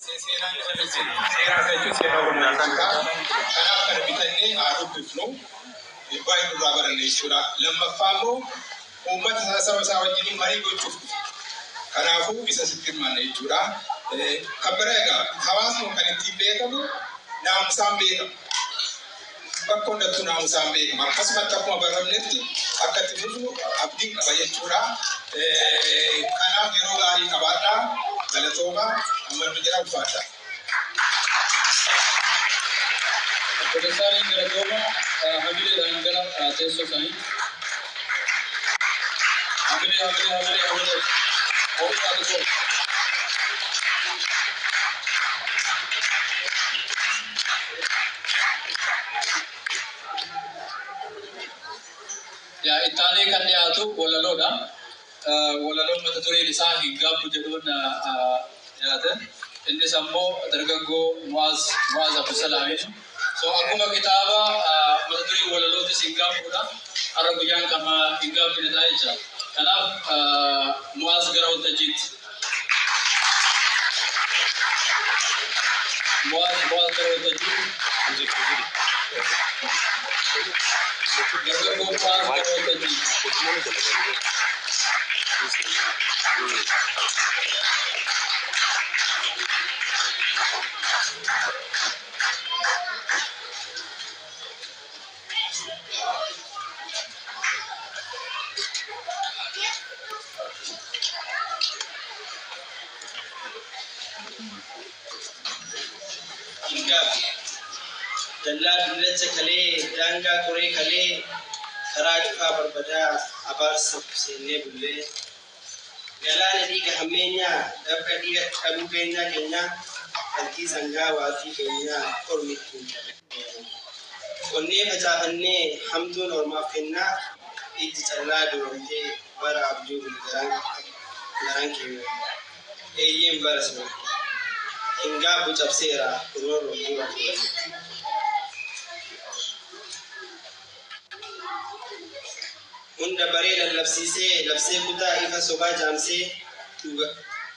Seenaan seeraa isaa jechuun seenaa Oromoo jechuudha. Kanaaf kana bitannee haa dubbifnu, baay'ee nurraa baranne jechuudha. Lammaffaa immoo uummata isaa, saba isaa wajjin marii gochuuf dhufe. Kanaafuu isa sitti hirmaanna jechuudha. Kan biraa egaa hawaasni kan ittiin beekamu naamusaan beekama. Bakka hundattuu naamusaan beekama. Akkasumatti akkuma baramnetti akka itti fufnu abdiin qaba jechuudha. Kanaaf yeroo gaarii qabaadhaa. Galatooma, amma nu jira, ulfaadha. Profeesariin galatooma, hamileedhaan gara teessoo isaanii. Hamilee, hamilee, hamilee, hamilee. Ho'aa tokko. Yaa ittaanee kan dhiyaatu walaloodha. Walaloon mata dureen isaa "Hin Gaabbu" jedhuun dhiyaate. Innis ammoo dargaggoo Mu'aaz Abdusalaamiin. So akkuma kitaaba mata dureen walalootis "Hin Gaabbuudha". Har'a guyyaan kama hin gaabbine ta'a jecha. Kanaaf Mu'aaz gara waltajjiitti. Mu'aaz gara waltajjiitti. Dargaggoo Mu'aaz gara waltajjiitti. Hingaabbu. Dallaa dullacha kalee, daangaa qoree kalee, karaa cufaa barbadaa abaarsa seennee bullee. Galaana dhiiga hammeenyaa, dafqa dhiiga dhabuu keenyaa keenyaa, qaltii sangaa waatii keenyaa ormi ittiin qabee. Qonnee facaafannee hamtuun ormaaf kennaa, ijji callaa duwwamtee bara abjuu bulu garaan keenya. Eeyyeen bara sana. Hin gaabbu, cabseera roorroo dura keenya. Hunda baree lallabsiisee, labsee kutaa ifa sobaa jaamsee,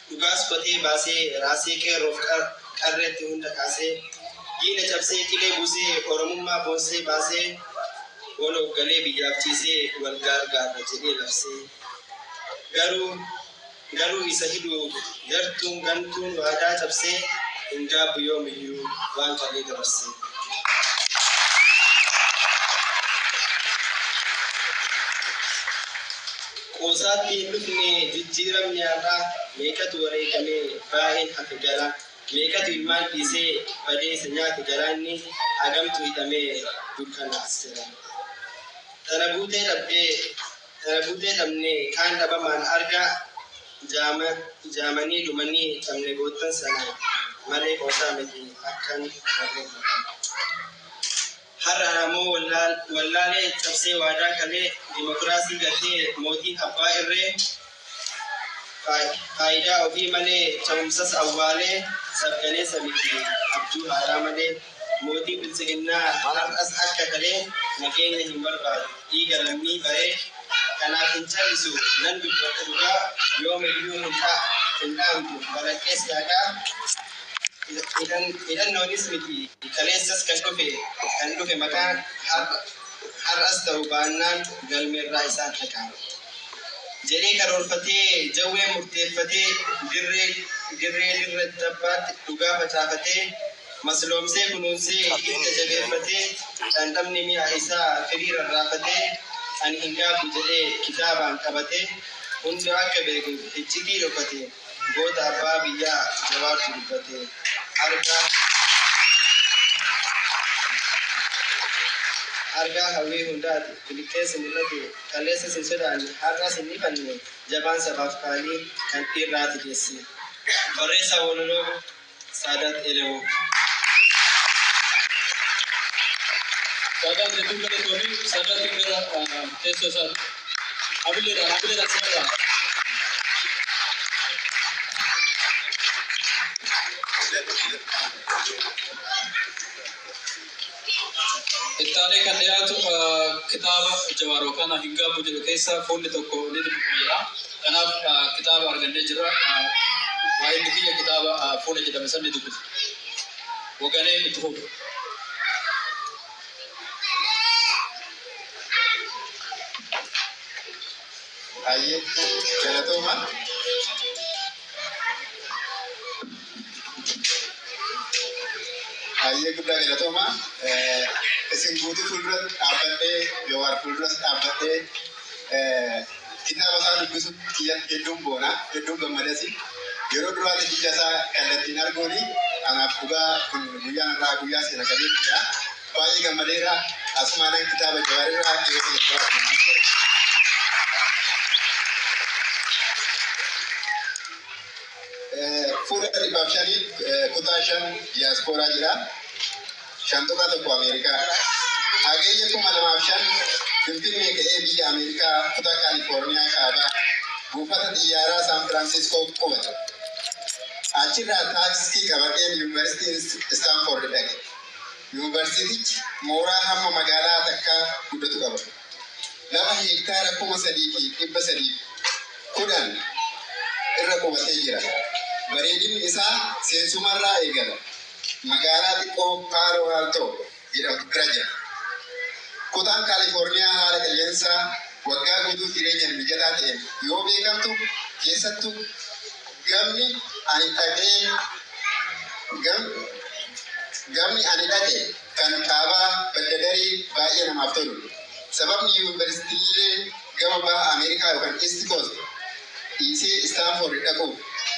dhugaas qotee baasee, raasee qeerroof qarreetti hunda kaasee, diina cabsee qilee buusee, oromummaa boonsee baasee, waloof galee biyyaaf ciisee, wal gargaarra jedhee labsee. Garuu isa hidhuuf gartuun gantuun waadaa cabsee, hin gaabbu yoomiyyuu waan kalee dabarsee. Qoosaatti hin dhufne jijjiiramni har'aa, meeqatu wareegamee baay'een hafe gara, meeqatu ilmaan dhiisee badeessa nyaate galaanni, hagamtu hidhamee dukkana as jala. Tana buutee dhabdee, tana buutee dhabne, kaan dhabamaan argaa jaamanii dhumanii cabne goottan sana malee qoosaa miti akkan warreen maqan. Har'a ammoo wallaalee cabsee waadaa kalee, dimokiraasii gatee mootiin abbaa irree, faayidaa ofii malee ce'umsas awwaalee, sabdaneessa miti abjuu haaraa malee, mootiin biltsiginnaa har'as akka kalee nageenya hin barbaadu dhiiga lammii baree. Kanaaf hin callisu, nan dubbadha dhugaa, yoomiyyuu hin dhaamtu balaqqees yaaqaa. Hidhannoonis miti kaleessas kan dhufe maqaan, har'as ta'u baannaan galmeerraa isaan haqaa. Jedhee karoorfatee, jawwee murteeffatee, dirree dirree dirra tabbaatti dhugaa facaafatee, masloomsee kunuunsee hidda jabeeffatee, dhandhamni mi'a isaa firii rarraafatee, ani hin gaabbu jedhee kitaabaan qabatee, hunda akka beekuuf iccitii dhokate, goota abbaa biyyaa Jawaartu dubbate. Argaa hawwii hundaati bilikeessa mul'ate, kaleessas hin sodaanne, har'as hin ifanne, jabaan sabaaf qaalii kan dhiirraati geesse. Barreessaa walaloo Saadaat Elemoo. Saadaat, hedduu galatoomii. Saadaatiin gara teessoo isaatti. Hamileedhaan, hamileedhaan simadhaa. Ittaanee kan dhiyaatu kitaaba Jawaar yookaan "Hin Gaabbu" jedhu keessa fuulli tokko ni dubbifama jedha. Kanaaf kitaaba argannee jirra. Waa'ee kiyya kitaaba fuula jedhame san ni dubbisa. Waganee itti fufu. Baay'ee galatooma. Baay'ee guddaa galatooma. Isin guutuu fuuldura dhaabbadhee, Jawaar fuulduras dhaabbadhee kitaaba isaa dubbisu kiyyatti hedduun boona, hedduun gammadasi. Yeroo duraatti ija isaa kallattiin arguuni anaaf dhugaa kun guyyaan irraa guyyaa seena qabeettidha. Baay'ee gammadeera. Asumaanan kitaaba Jawaarirraa yeroo jalqabaaf dubbiseera. Fuula 105 kutaa 5 diyaaspooraa jira. 5.1 Ameerikaa. Hagayya 2005 Finfinnee ka'ee biyya Ameerikaa kutaa Kaalifoorniyaa kaabaa buufata xiyyaaraa Saan Firaansiskoo qubate. Achirraa taaksii qabadheen Yuunivarsiitii Istaanfoord dhaqe. Yuunivarsiitichi mooraa hamma magaalaa takkaa guddatu qaba. Lafa heektaara 3,310 irra qubatee jira. Bareedinni isaa seensumarraa eegala. Magaalaa xiqqoo Paalo Aaltoo jedhamtu bira jira. Kutaan Kaalifoorniyaa haala qilleensaa waggaa guutuu jireenyaaf mijataa ta'een yoo beekamtu, keessattuu gamni ani dhaqee gamni ani dhaqe kan kaabaa badda darii baay'ee namaaf tolu. Sababni yuunivarsiitiilee gama baha Ameerikaa yookaan East Coast dhiisee Istaanfoord dhaquuf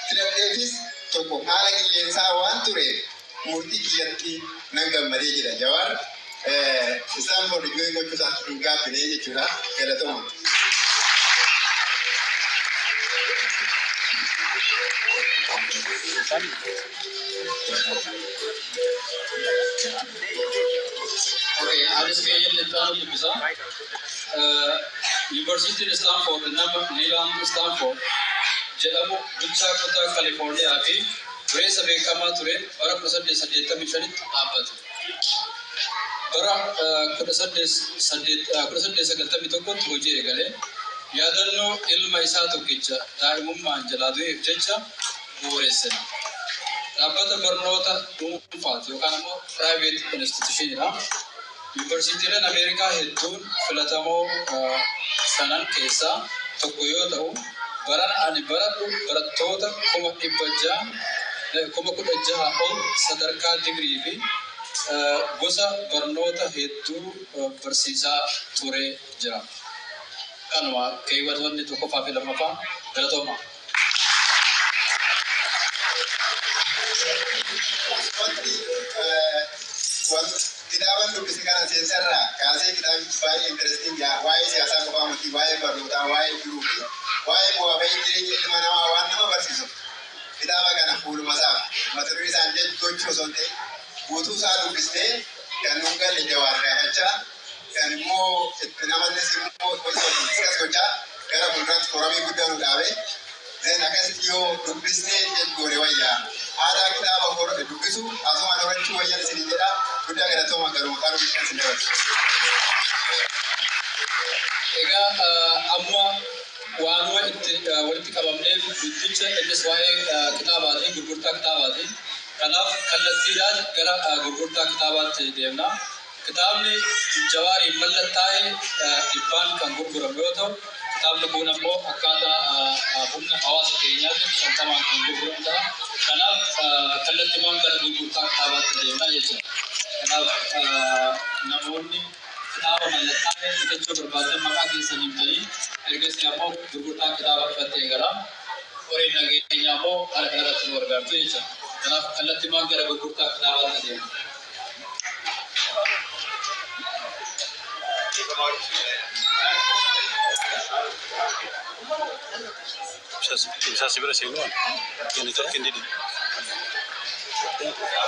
filadheefis tokko haala qilleensaa waan tureef murtii kiyyatti nan gammadee jira. Jawaar Istaanfoord join gochuu isaa hin gaabbine jechuudha. Galatooma. Okay, anis keeyyatti itti aanu dubbisa. Yuunivarsiitiin Istaanfoord nama Liilaand Istaanfoord jedhamu bulchaa kutaa Kaalifoorniyaa fi dureessa beekamaa ture bara 1885tti dhaabbate. Bara 1891tti hojii eegale. Yaadannoo ilma isaa tokkicha daa'imummaan jalaa du'eef jecha bu'uureessan. Dhaabbata barnoota dhuunfaati yookaan immoo private institutionidha. Yuunivarsiitiileen Ameerikaa hedduun filatamoo shanan keessaa tokko yoo ta'u, barana ani baradhu barattoota 600,000 16,000 ol sadarkaa digirii fi gosa barnoota hedduu barsiisaa ture jira. Kanuma keewwatoonni tokkoffaa fi lammaffaa, galatooma. Wanti kitaaban dubbise kana seensarraa kaasee kitaabichi baay'ee interesting, waa'ee siyaasaa qofaa miti, waa'ee barnootaa, waa'ee jiruu fi waa'ee bu'aa bahii jireenya ilma namaa waan nama barsiisu. Kitaaba kana fuuluma isaaf mata duree isaan gochuu osoo hin ta'in guutuu isaa dubbisnee kan nuun galle Jawaar gaafachaa, kan immoo itti namannes immoo discuss gochaa gara fuulduraatti foramii guddaa nu dhaabe. Then akkasitti yoo dubbisnee goone wayyaa. Aadaa kitaaba dubbisu asumaan horachuu wayyan isinii jedha. Guddaa galatooma, garuu maqaa dubbistan isin dabarsu. Egaa amma waanuma itti walitti qabamneef guddicha innis waa'ee kitaabaati, gurgurtaa kitaabaati. Kanaaf kallattiidhaan gara gurgurtaa kitaabaatti deemna. Kitaabni Jawaariin mallattaa'e dhibbaan kan gurguramu yoo ta'u, kitaabni kun ammoo akkaataa humna hawaasa keenyaatti 50n kan gurguramu ta'a. Kanaaf kallattiimaan gara gurgurtaa kitaabaatti deemna jechuudha. Kanaaf namoonni kitaaba mallattaa'e bitachuu barbaadan maqaa keessan himtanii ergasii ammoo gurgurtaan kitaaba ifatti eegala. Horiin nageenyaa immoo haala kanarratti nu gargaartu jechuudha. Kanaaf kallattiimaan gara gurgurtaa kitaabaatti deemna. Ibsaa si bira seenuu network hin didi.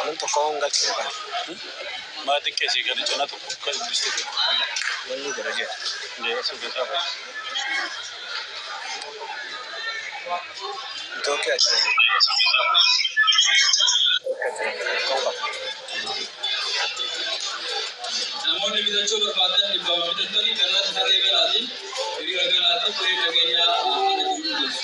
Nam tokko hin galchu yookaan. Maa xiqqeessii gadi cinaa tokko kan dubbistee. Wanni godha jira. Ndee asii keessaa ba'a. Itoophiyaa jira. Qaba. Namoonni bitachuu barbaadan dhibbaan bitatanii gara tarree galaati, hiriira galaati, horiin nageenyaa haala jiru mijeessu.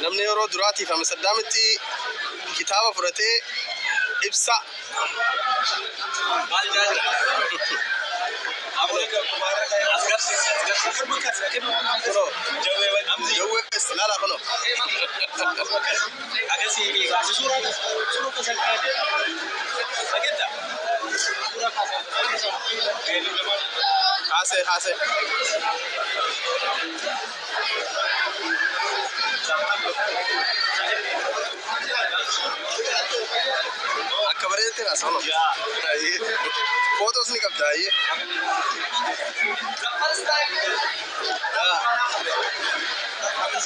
Namni yeroo duraatiif Amsterdamitti kitaaba fudhatee ibsa. Jawwee laala kunoo. Haasee haasee. Akka bareedetti haasa'u. Footoos ni qabda ayyee.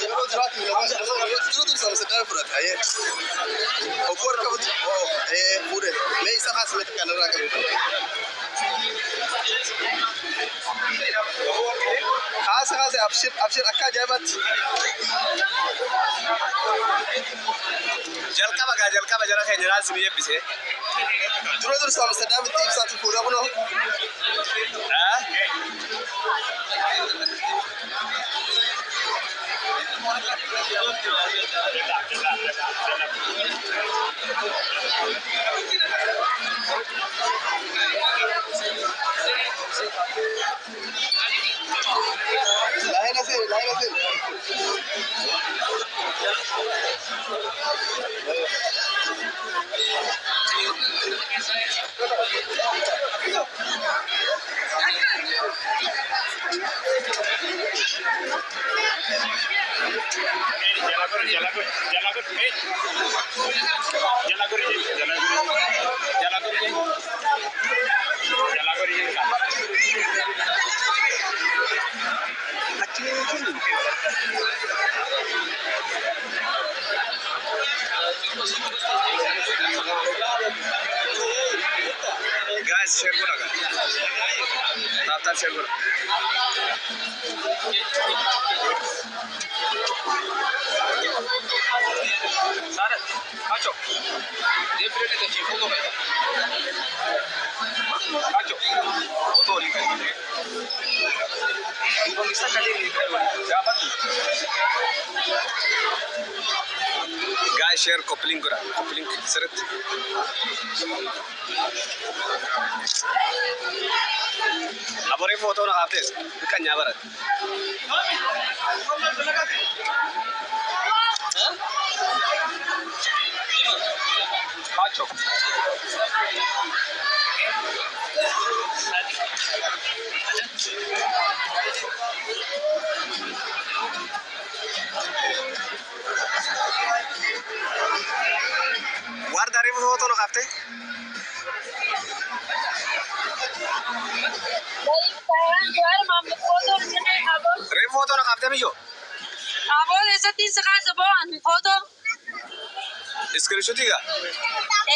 Yeroo duraatiif namoota dura dursa Amsterdam fudhate ayyee. Obbo harka fuute fuudhe mee isa kaasne kanarraa qabu. Kaase kaase abshir abshir akka ajaa'ibaatti. Jalqaba gaa jalqaba jara keenya laal si eebbise. Dura dursa Amsterdamitti ibsaatu fuudha kunoo. Laayina seeni laayina seeni. Guys, share godha gaa. Tap tap share godha. Guys, share copy link godha. Copy link sirriitti. Aboree footoo na kaaftes biqanyaa barate. Warda reefu footoo na kaaftee? Reefu footoo na kaaftee miyyoo? Aboo eessatti si kaasa bo'aan footoo? Iskiriishutii gaa?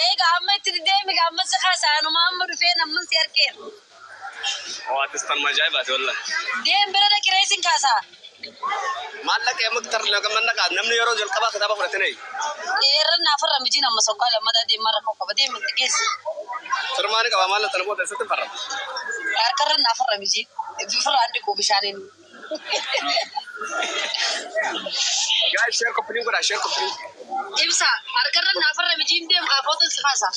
Eega amma itti deemi amma si kaasa anuma amma dhufee namni si argeera. Waatis tan ajaa'ibaati wallah. Deem bira dhaqiree sin kaasa. Maallaqa yemmuu tarlaqa namni yeroo jalqabaa kitaaba fudhate nayi. Eerra naafarra mijiin amma sokkaa lammataa deemaa rakkoo qaba deem itti geessi. Firmaani qaba maallaqa sana booda eessatti farrama. Harkarra naafarra mijiin firraan dhiquu bishaaniin. Guys, share copy link godha share copy link. Ibsa harkarra naafarra mijiin deem kaa footoon si kaasa.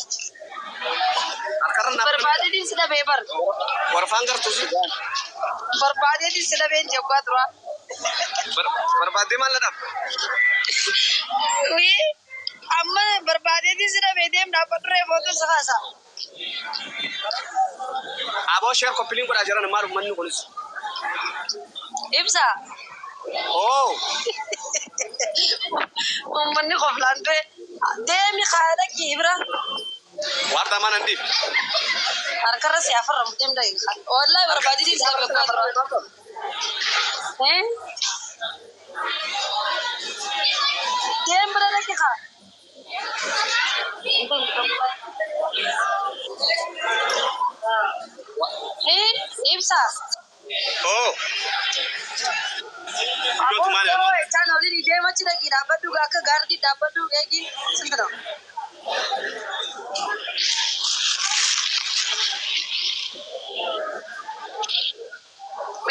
Harkarra naaf Barbaadeetiin si dhabee bar. warfaan gartuusi. Barbaadeetiin si dhabeen jabaa tura. Barbaaddee maal na dhabde? Wii amma barbaadeetiin si dhabee deem dhaabbadhu ree footoon si kaasa. Aboo share copy link godhaa jiran maal uummanni kunis. Ibsa. Oo. Uummanni qoflaan du'e deemi haadha kibra. Warda mana ndiif. Harkarra si afarra deem dhaqa. Wallahi barbaadeetiin si dhabee tura. Deem bira dhaqi haa. Ibsa. Oo. Iddootu maal Aboo isaan olii deema achi dhaqi dhaabbadhu akka gaardii dhaabbadhu eegi sintina.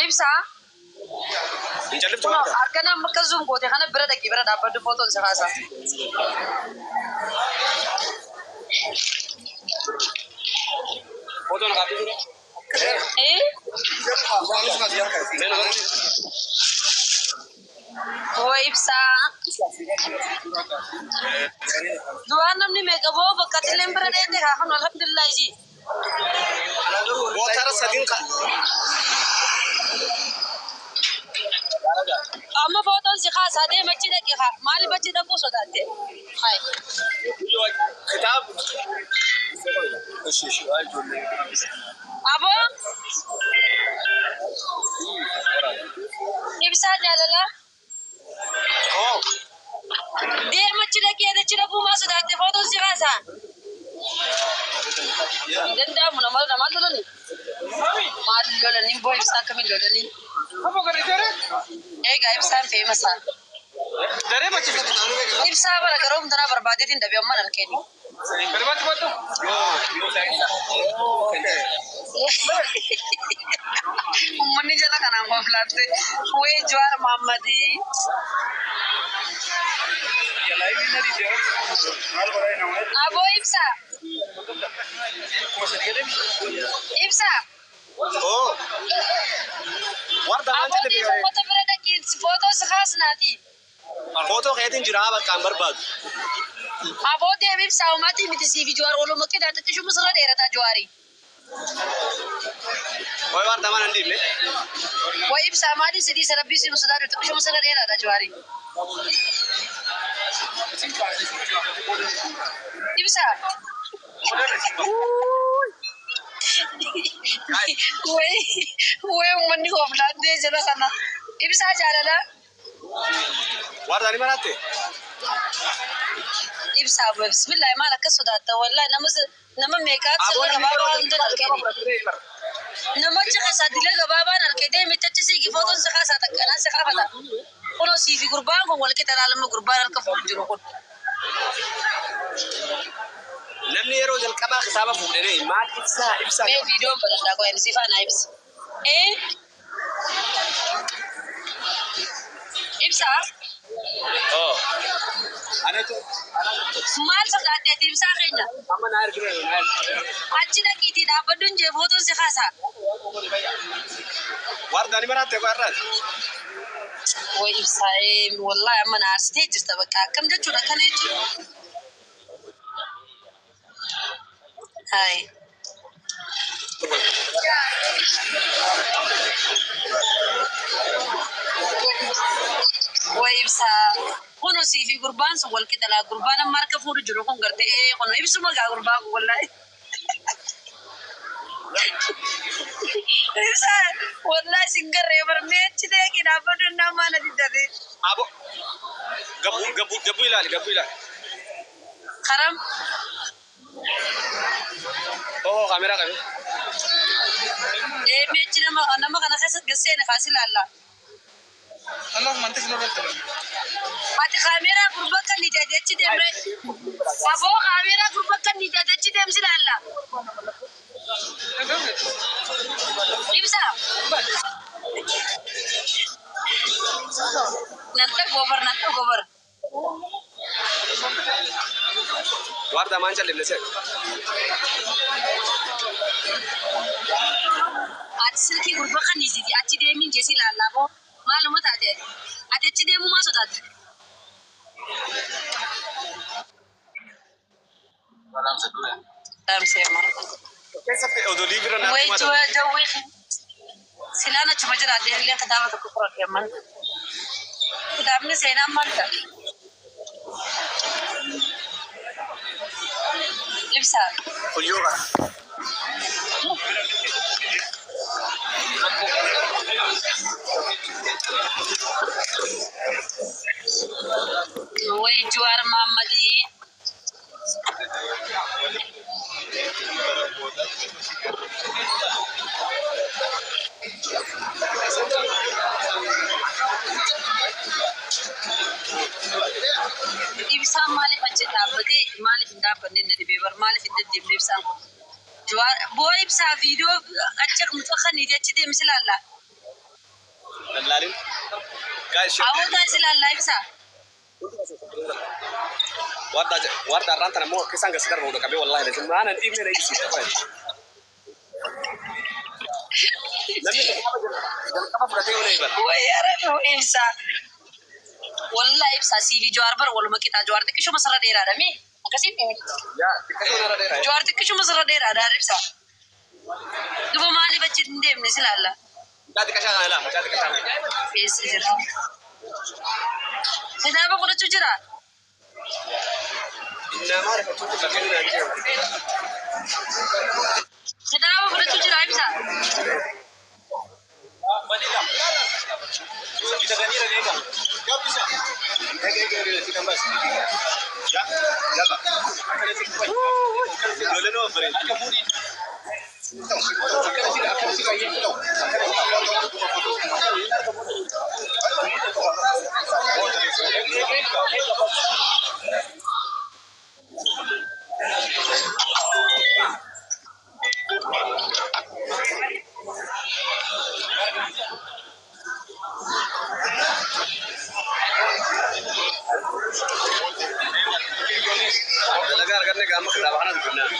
Ibsa. Hin calliftu maal? Harka nama akka zoom goote kana bira dhaqi bira dhaabbadhu footoon si kaasa. Footoo na kaaftee jiru. Waa ibsa. Du'aan namni meeqa boo bakka illee bira dheedhe haa kanu alhamdulillah iji. Mootara sadiin ka. Amma footoon si kaasaa deema achi dhaqi haa maaliif achi dhaquu sodaatte? Hai. Kitaaba. Aboo. Ibsaa jaalalaa. Oo. Deema achi dhaqi achi dhaquu maa sodaatte footoon si kaasaa? Hin danda'amu nama maal lolani? Maal lolanii boo ibsaa akkamiin lolanii? Egaa ibsaan feemasaa. Ibsaa bara garuu tanaa barbaadeetiin dhabe amman halkeeni. Uummanni jala kanaan konfilaatte. Wee Jawaar Mahammadii. Aboo ibsaa. Ibsaa. Oo. Warda waan Aboo jedhe dhiifama beekame. ummata bira dhaqii footoo si kaasnaati. Footoo keetiin jira bakka hin barbaadu. Aboo deemi ibsaa uummatii miti siif Jawaar walumaa qinaa xiqqishuma sirra dheerataa Jawaarii. Wayi warda mana hin dhiifne. Way ibsaa maaliif si dhiisa rabbii si nu sodaatu xiqqishuma sirra dheeraadha Jawaarii. Ibsaa. Way way uummanni kooflaattee jala kana. Ibsaa jaalalaa. Warda ni maraatte? Ibsaa bismillaahi maal akkas sodaatta wallaahi nama nama meeqaatu Aboo sirra namni gabaabaa yeroo hunda jalqabaa halkeeni. fudhatee bara. Namicha keessaa dilee gabaabaan harkee deemee achi siigi footoon si kaasaa takkanaan si kaafata. Kunoo siifi gurbaan kun wal qixa laalama gurbaan harka fuudhu jiru kun. Namni yeroo jalqabaa kitaaba fuudhee maal ibsaa ibsaa. Mee viidiyoon baladhaa qo'een si faana ibsa. Ee ibsaa Oo. Anatu maal sodaatte ati ibsaa keenya? amma na argina na argina. Achi dhaqiitii dhaabbadhu hin jee footoon si kaasaa. Warda ni maraatte koo har'aati. Way ibsaa ee wallaahi amma na aarsitee jirta bakka akkam jechuudha kana jechuudha. Hayi. Way ibsaa kunoo siifi gurbaan sun wal qixa laa gurbaan amma harka fuudhu jiru kun gartee ee kunoo ibsuma gaa gurbaa kun wallaahi. Ibsaa wallaahi sin garree barmee achi deeqii dhaabbadhu namaa na diddate. Abo gabbuu gabbuu gabbuu ilaali gabbuu ilaali. Karam Oo kaameraa qabe. deemee achi nama nama kana keessa gasseene kaas ilaalla. Ati kaameeraa gurbaa kan ni jaate achi deemre. Aboo kaameeraa gurbaa kan ni jaate achi deemsi ilaalla. Ibsaa. Natta gobar natta gobar. Warda maan callifne seet. Ati silkii gurbaa kan ni jaate achi deemiin jeesi ilaalla aboo maaluma taate ati. Ati achi deemuu maa sodaate? Dhaamsee mara. Keessatti odoo liibira naa Way tumaa jawwee jawwee silaan achuma jiraadhee illee kitaaba tokko qoradhe amman. Kitaabni seenaan maal ta'a? Ibsaa. Kuyyoo kana. Way Jawaar Mahammadii. Ibsaan maaliif achi dhaabbatee maaliif hin dhaabbanne na dhibee bar maaliif hin deddeemne ibsaan kun? Jawaar boo ibsaa viidiyoo achi mucaa kan achi deemsi ilaalla. Lallaalin. Guys, share. Abootaa is ilaalla ibsaa. Warda warda arraan tana immoo akka isaan gasi darbu qabee wallahi lazim maana hin dhiifne na ibsiisa. Namni jalqaba fudhatee yoo eebala. Way arabu ibsaa. Wallahi ibsaa siifi Jawaar bar waluma qixaa Jawaar xiqqishuma sirra dheeraadha mee akkasii Yaa xiqqashoo nara dheeraa. Jawaar xiqqishuma sirra dheeraadha ibsaa. Duba maaliif achi hin deemne si ilaalla? Mucaa xiqqashaa kana ilaa mucaa xiqqashaa kana. Keessa jira. Kitaaba fudhachuu jira. Innaa rifachuutti bakkee naan jiru. Kitaaba fudhachuu jira ibsaa. Dalagaa arganne gaama kitaaba kana dubbinaa.